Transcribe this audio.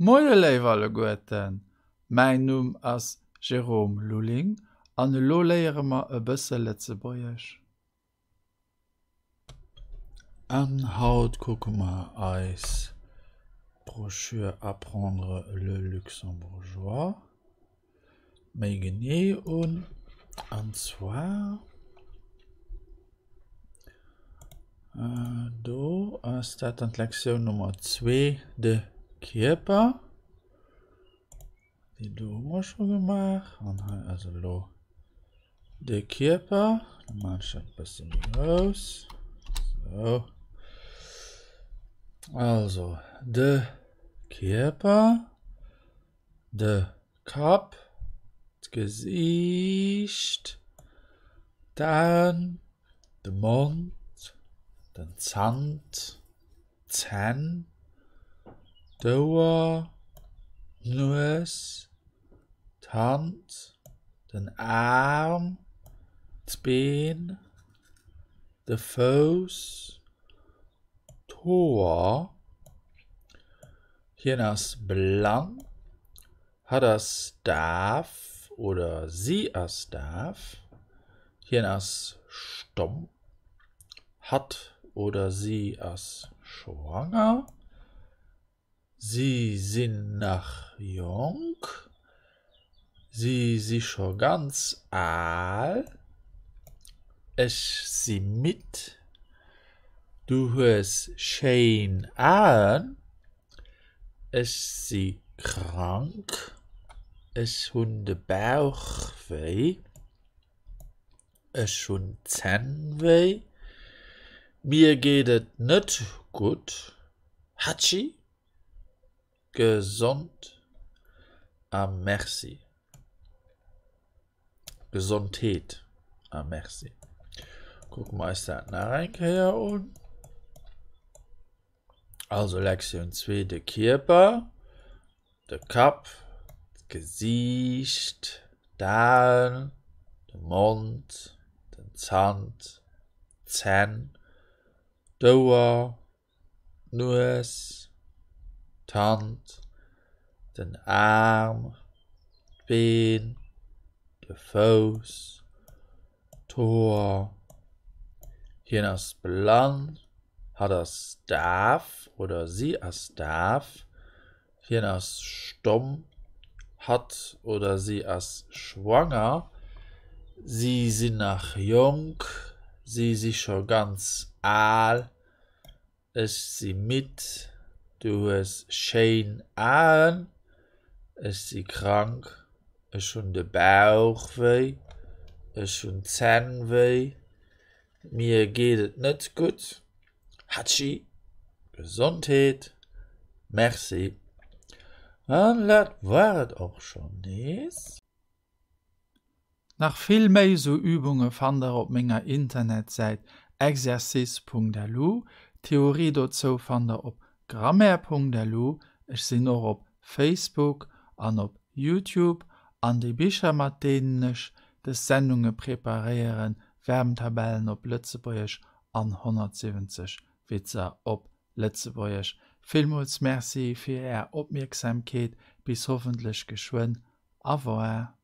Moie léif alleguerten, mäin Numm ass Jérôme Lulling an elo léiere mer e bësse Lëtzebuergesch. An haut kucke mer eis d'Broschür Apprendre le luxembourgeois méi genee un. An zwar do ass dat dann d'Lektioun Nummer zwee, de Kierper. Déi do hu mer scho gemaach. An hei ass elo de Kierper. Da maachen ech dat e bësse méi grouss. Sou. Also, de Kierper, de Kapp, d'Gesiicht, d'Aen, de Mond, den Zant, d'Zänn, d'Ouer, d'Nues, d'Hand, den Aarm, d'Been, de Fouss, d'Hoer. Hien ass blann, hatt ass daf oder si ass daf. Hien ass stomm, hatt oder si ass schwanger. Si sinn nach jonk. Si si scho ganz al. Ech si midd. Du hues schéin Aen. Ech si krank. Ech hunn de Bauch wéi. Ech hunn d'Zänn wéi. Mir geet et net gutt. Hatschi! Gesond a Merci. Gesondheet a Merci. Kucke mer eis dat nach eng Kéier un. Also Lektioun 2, de Kierper, de Kapp, d'Gesiicht, d'Aen, de Mond, den Zant, d'Zänn, d'Ouer, d'Nues, d'Hand, den Aarm, d'Been, de Fouss, d'Hoer. Hien ass blann, hatt ass daf oder si ass daf. Hien ass stomm, hatt oder si ass schwanger. Si sinn nach jonk, si si scho ganz al. Ech si midd. Du hues schéin Aen. Ech si krank. Ech hunn de Bauch wéi. Ech hunn d'Zänn wéi. Mir geet et net gutt. Hatschi! Gesondheet! Merci! An dat war et och schonn nees. Nach vill méi sou Übunge fannt der op menger Internetsäit exercice.lu. D'Theorie dozou fannt der op grammaire.lu. Ech sinn och op Facebook an op Youtube. An déi Bicher mat deenen ech des Sendunge preparéieren, Verbentabellen op Lëtzebuergesch an 170 Witzer op Lëtzebuergesch. Villmools Merci fir är Opmierksamkeet. Bis hoffentlech geschwënn. Au revoir.